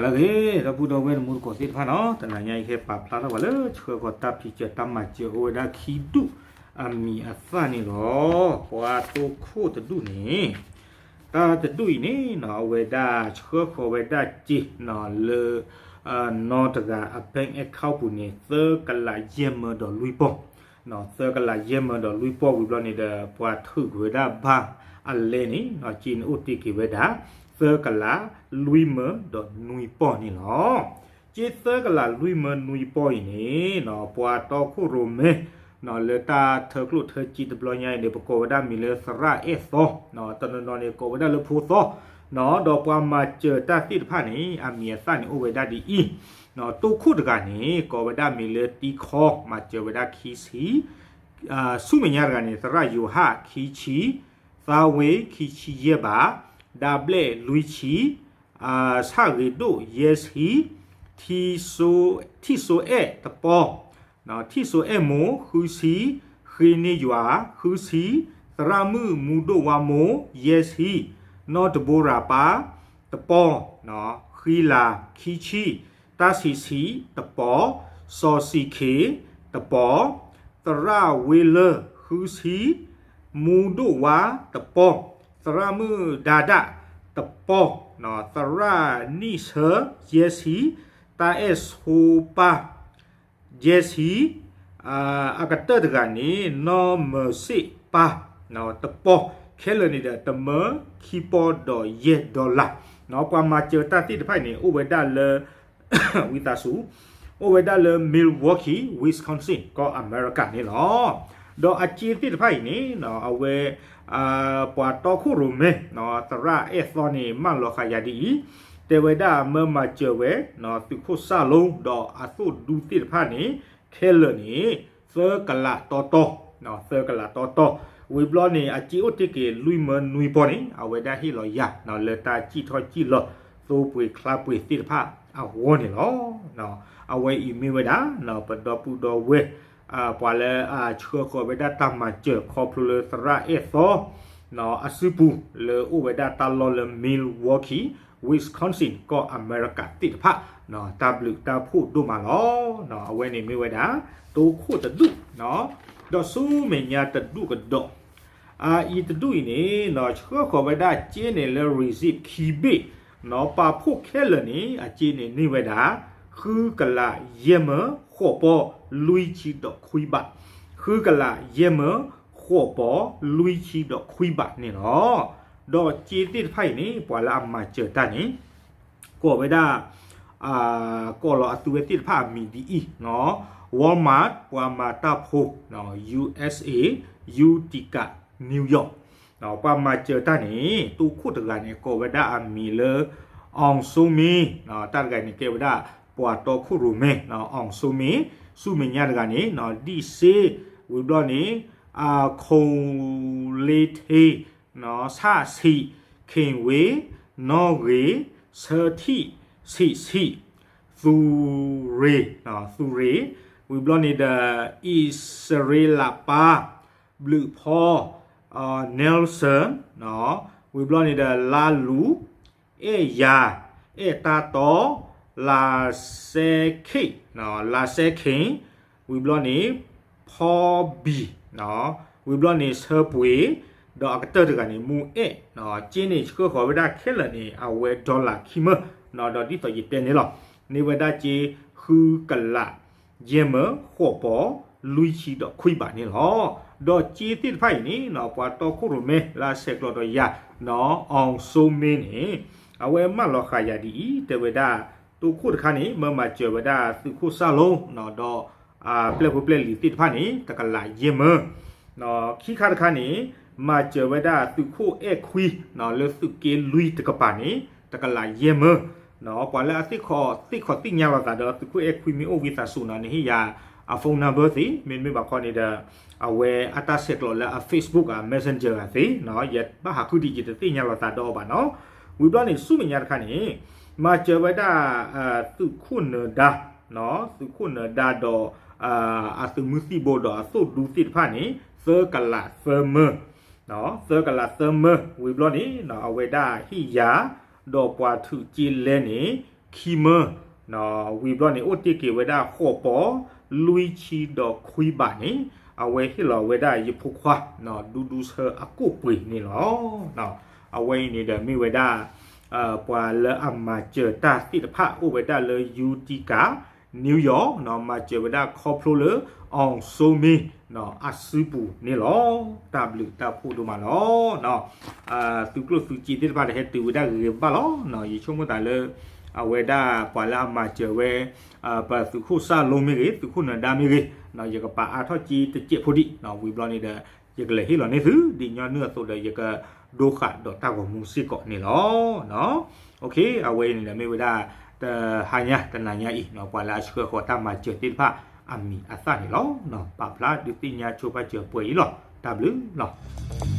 လၢအဂ့ၤ ဒီပုၢ်ဒီဝဲၢ်တံၤသကိးသ့ၣ်တဖၣ်နီၤ, တနၤညါအံၤဟဲပာ်ဖျါထီၣ်ပှၤလၢဆှၢဃီၤတၢ်ဖံးစၢၤတၢ်မၤစၢၤအိၣ်ဝဲဒၣ်ခံဒူၣ်အမံၤအသၣ်န့ၣ်လီၤ. ပှၤတိခိၣ်တဒူၣ်န့ၣ် တၢ်တဒူၣ်အံၤန့ၣ်နီၤ အဝဲဒၣ်ဆှၢဃီၤဝဲဒၣ်စ့နီၤလၢ နီတဂၤအ bank account ပူၤန့ၣ် သၢကလးယဲၢ်မၢဒီးလွံၢ်ပီၢ်, သၢကလးယဲၢ်မၢဒီးလွံၢ်ပီၢ်ဝံၤဘျီန့ၣ်ဒီး ပှၤထုးကွံာ်ဝဲဒၣ်ဘၣ်အလဲန့ၣ် စ့န့ၣ်အိၣ်တ့ၢ်က့ၤဝဲဒၣ် သၢကလးလွံၢ်မၢဒီးနွံပီၢ်န့ၣ်လီၤ. စ့သၢကလးလွံၢ်မၢနွံပီၢ်အံၤန့ၣ် ပှၤတီခိၣ်ရိၣ်မဲ လၢတၢ်ထၢကျိၣ်ထၢစ့တဘျီညါအံၤန့ၣ် ပကိးဝဲဒၣ်မံၤလၢသရၣ်အဲၣ်သီ, တနီၤနီၤန့ၣ် ကိးဝဲဒၣ်လၢဖိသီ, ဒီးပှၤမၤစၢၤတၢ်သ့ၣ်တဖၣ်န့ၣ် အမံၤအသၣ်န့ၣ်အိၣ်ဝဲဒၣ်ဒ်အံၤ, တိခိၣ်တဂၤန့ၣ် ကိးဝဲဒၣ်မံၤလၢတံခီ မၤစၢၤဝဲဒၣ်ခံဆံ, ဆူမဲာ်ညါတဂၤန့ၣ် သရၣ်ယိၤဟၣ်ခံဆံ, သါဝ့ခံဆံယဲၢ်ဘး, ဒါဘျဲၣ်လွံၢ်ဆံ, ဆၣ်ဂ့ၤဒိၣ်ယဲၢ်ဆံ, ထံၣ်စိအဲၣ်တပီၢ်, ထံၣ်စိအဲၣ်မိၢ်ဃုဆံ, ဃ့န့ၢ်ယွၤဃုဆံ, သရၣ်မုၣ်မူဒိၣ်ဝါမိၢ်ယဲၢ်ဆံ, နီၢ်တဘိရၤပၢ်တပီၢ်, ဃံလၤခံဆံ, တၢ်ဆံးဆံးတပီၢ်, စီၤစံၤခ့တပီၢ်, သရၣ်ဝ့လၢဃုဆံ, မူဒိၣ်ဝါတပီၢ်, သရၣ်မုၣ်ဒါဒၣ်တပီၢ်, သရၣ်နံၣ်ဆၢယဲၢ်ဆံ, တၢ်အဲၣ်ဆိပၢ်ယဲၢ်ဆံ, အကတၢၢ်တဂၤန့ၣ် နီၢ်မၢၤစ့ၣ်ပၢ်တပီၢ်, ခဲလၢာ်န့ၣ်ဒီးတမၢခံပီၢ်ဒီးယဲၢ် dollar, ပှၤမၤစၢၤတၢ်သ့ၣ်တဖၣ်အံၤန့ၣ် အိၣ်ဝဲဒၣ်လၢ ဝံသးစူၤ, အိၣ်ဝဲဒၣ်လၢ Milwaukee, Wisconsin ကီၢ်အမဲရကၤန့ၣ်လီၤ. ဒီးအစ့သ့ၣ်တဖၣ်အံၤန့ၣ် အဝဲ ပှၤတီခိၣ်ရိၣ်မဲ သရၣ်အဲၣ်သီန့ၣ် မၢလီၤဃာ်ယၤဒ်အံၤ, တဲဝဲဒၣ်မၢမၤစၢၤဝဲ သုးခိၣ်စၢ်လိ ဒီးအသိၣ်ဒူသ့ၣ်တဖၣ်န့ၣ် ခဲလၢာ်န့ၣ် သၢကလးတီတီ, သၢကလးတီတီ, ဝံၤဘျီန့ၣ် အစ့အိၣ်တ့ၢ်က့ၤလွံၢ်မၢနွံပီၢ်န့ၣ် အဝဲဒၣ်ဟ့ၣ်လီၤယၤ လၢတၢ်စံၣ်ထီၣ်စံၣ်လီၤ သိပှ့ၤချါပှ့ၤသ့ၣ်တဖၣ်အဂီၢ်န့ၣ်လီၤ. အဝဲအံၤမ့ၢ်ဝဲဒၣ် ပဒီပုၢ်ဒီဝဲၢ် ပှၤလၢအဆှၢဃီၤဝဲဒၣ်တၢ်မၤစၢၤခီဖျိလၢသရၣ်အဲၣ်သီ အစုပူၤ လၢအိၣ်ဝဲဒၣ်တၢ်လီၢ်လၢ Milwaukee, Wisconsin ကီၢ်အမဲရကၤသ့ၣ်တဖၣ် တၢ်ဘျုးတၢ်ဖှိၣ်ဒိၣ်မးလီၤ. အဝဲန့ၣ်မ့ၢ်ဝဲဒၣ် တိခိၣ်တဒူၣ်, ဒီးဆူမဲာ်ညါတဒူၣ်ကဒီး အအံၤတဒူၣ်အံၤန့ၣ် ဆှၢဃီၤဝဲဒၣ်စ့န့ၣ်လၢ receipt ခံဘ့ၣ်, ပာ်ဖှိၣ်ခဲလၢာ်န့ၣ် အစ့န့ၣ်န့ၢ်ဝဲဒၣ် ဃုကလးယဲၢ်မၢဃိးပီၢ်လွံၢ်ဆံဒီးခွံဘး, ဃုကလးယဲၢ်မၢဃိးပီၢ်လွံၢ်ဆံဒီးခွံဘးန့ၣ်လီၤ. ဒီးစ့သ့ၣ်တဖၣ်အံၤန့ၣ် ပှၤလၢအမၤစၢၤတၢ်န့ၣ် ကိးဝဲဒၣ် ကိးလီၤအသုဝဲသ့ၣ်တဖၣ်အမံၤဒ်အံၤ, Walmart ပှၤမၤတၢ်ဖိ USA, Utica, New York, ပှၤမၤစၢၤတၢ်န့ၣ် တိခိၣ်တဂၤန့ၣ် ကိးဝဲဒၣ်အမံၤလၢ အောင်စိုးမင်း, တၢ်တဂၤန့ၣ်ကဲဝဲဒၣ် ပှၤတီခိၣ်ရိၣ်မဲ အောင်စိုးမင်း, ဆူမဲာ်ညါတဂၤန့ၣ် ဒံၣ်စ့, ဝံၤဘျီန့ၣ် ခိၣ်လ့ထ့, ဆၣ်ဆံး, ခ့ၣ်ဝ့, နီၣ်ဂ့ၤ, ဆၢထံၣ်, ဆံးဆံး, သူရ့ၤ, သူရ့ၤ, ဝံၤဘျီန့ၣ်ဒီး အံၣ်စရ့လးပၢ်, ဘျုးဖီ, Nelson, ဝံၤဘျီန့ၣ်ဒီး လါလူ, အဲၣ်ယၤ, အဲၣ်တၢ်တီ, လါစဲခ့ၣ်, လါစဲခ့ၣ်, ဝံၤဘျီန့ၣ် ဖီဘံၣ်, ဝံၤဘျီန့ၣ် ဆၢပှ့ၤ, ဒီးအကတၢၢ်တဂၤန့ၣ် မူအဲၣ်, စ့န့ၣ်ဆှၢဃီၤဝဲဒၣ်ခဲလၢာ်န့ၣ် အဝဲ dollar ခံမၢ, ဒီးဒ်သိးယတဲန့ၣ်လီၤ, န့ၢ်ဝဲဒၣ်စ့ ဃုကလး ယဲၢ်မၢဃိးပီၢ်လွံၢ်ဆံဒီးခွံဘးန့ၣ်လီၤ. ဒီးစ့သ့ၣ်တဖၣ်အံၤန့ၣ် ပှၤတီခိၣ်ရိၣ်မဲလၢအဆဲးကျိးဒီးယၤ အောင်စိုးမင်းန့ၣ် အဝဲမၢလီၤဃာ်ယၤဒ်အံၤ တဲဝဲဒၣ် တိခိၣ်တခါန့ၣ် မၢမၤစၢၤဝဲဒၣ်သုးခိၣ်စၢ်လိ ဒီး ပျဲၢ်ဖိပျဲၢ်လံၤသ့ၣ်တဖၣ်န့ၣ် တကလးယဲၢ်မၢ ခံခါတခါန့ၣ် မၤစၢၤဝဲဒၣ်သုးခိၣ်အဲၣ်ခွံ လၢသုးက့လွံၢ်တကပၤန့ၣ် တကလးယဲၢ်မၢ, ပှၤလၢအသ့ၣ်ခီၣ်သ့ၣ်ညါလိာ်သးဒီးသုးခိၣ်အဲၣ်ခွံမ့ၢ်အိၣ်ဝံသးစူၤန့ၣ် နဟ့ၣ်ယၤအ phone number သ့, မ့တမ့ၢ်ဘၣ်ခီန့ၣ်ဒီး အဝဲအတၢ်ဆဲးကျိးလၢအ Facebook အ Messenger သ့, ယဘၣ်ဟးဃုဒံးယတသ့ၣ်ညါလိာ်သးဒီးအီၤဘၣ်နီၤ. ဝံၤဘျီန့ၣ် ဆူမဲာ်ညါတခါန့ၣ် မၤစၢၤဝဲဒၣ် သုးခိၣ်နၢၤဒါ သုးခိၣ်နၢၤဒါဒီး အသုးမုၢ်သံၣ်ဘိဒီးအသိၣ်ဒူသ့ၣ်တဖၣ်န့ၣ် သၢကလးသၢမၢ, သၢကလးသၢမၢ ဝံၤဘျီန့ၣ် အဝဲဒၣ်ဟ့ၣ်ယၤ ဒီးပှၤထုးက့လဲန့ၣ် ခံမၢ, ဝံၤဘျီန့ၣ် အိၣ်တ့ၢ်က့ၤဝဲဒၣ်ဃိးပီၤ လွံၢ်ဆံဒီးခွံဘးန့ၣ် အဝဲဟ့ၣ်လီၤဝဲဒၣ်ယဖိခွါ ဒူဒူဆၢအကိၣ်ပှ့ၤန့ၣ်လီၤ. အဝဲအံၤန့ၣ်ဒီးမ့ၢ်ဝဲဒၣ် ပှၤလၢအမၤစၢၤတၢ်သ့ၣ်တဖၣ်အိၣ်ဝဲဒၣ်လၢ Utica, New York မၤစၢၤဝဲဒၣ်ခီဖျိလၢ အောင်စိုးမင်း အစုပူၤန့ၣ်လီၤ. တၢ်ဘျုးတၢ်ဖှိၣ်ဒိၣ်မးလီၤ. သုးကျိၣ်သုးစ့သ့ၣ်တဖၣ်ဒီးဟဲတုၤဝဲဒၣ်ဂ့ၤဂ့ၤဘၣ်ဘၣ်လီၤ. ယဆိကမိၣ်သးလၢ အဝဲဒၣ်ပှၤလၢအမၤစၢၤဝဲ ပသုးခိၣ်စၢ်လိမ့ၢ်ဂ့ၤ သုးခိၣ်နၢၤဒါမ့ၢ်ဂ့ၤ ယကပာ်အါထီၣ်က့တစဲးဖိဒံး ဝံၤဘျီန့ၣ်ဒီး ယကလဲၤဟ့ၣ်လီၤန့ၢ်သု ဒ်ညီနုၢ်အသိးဒီး ယကဒိဃာ်ဒီးတၢ်ဂီၤမူစ့ၢ်ကီးန့ၣ်လီၤ. အဝဲအံၤန့ၣ်ဒီးမ့ၢ်ဝဲဒၣ် တဟါညါတနၤညါအံၤ ပှၤလၢအဆှၢဃီၤတၢ်မၤစၢၤသ့ၣ်တဖၣ် အမံၤအသၣ်န့ၣ်လီၤ. ပာ်ဖျါဒုးသ့ၣ်ညါဆိပာ်စၢၤပှဲၤအံၤလီၤ. တၢ်ဘျုးလီၤ.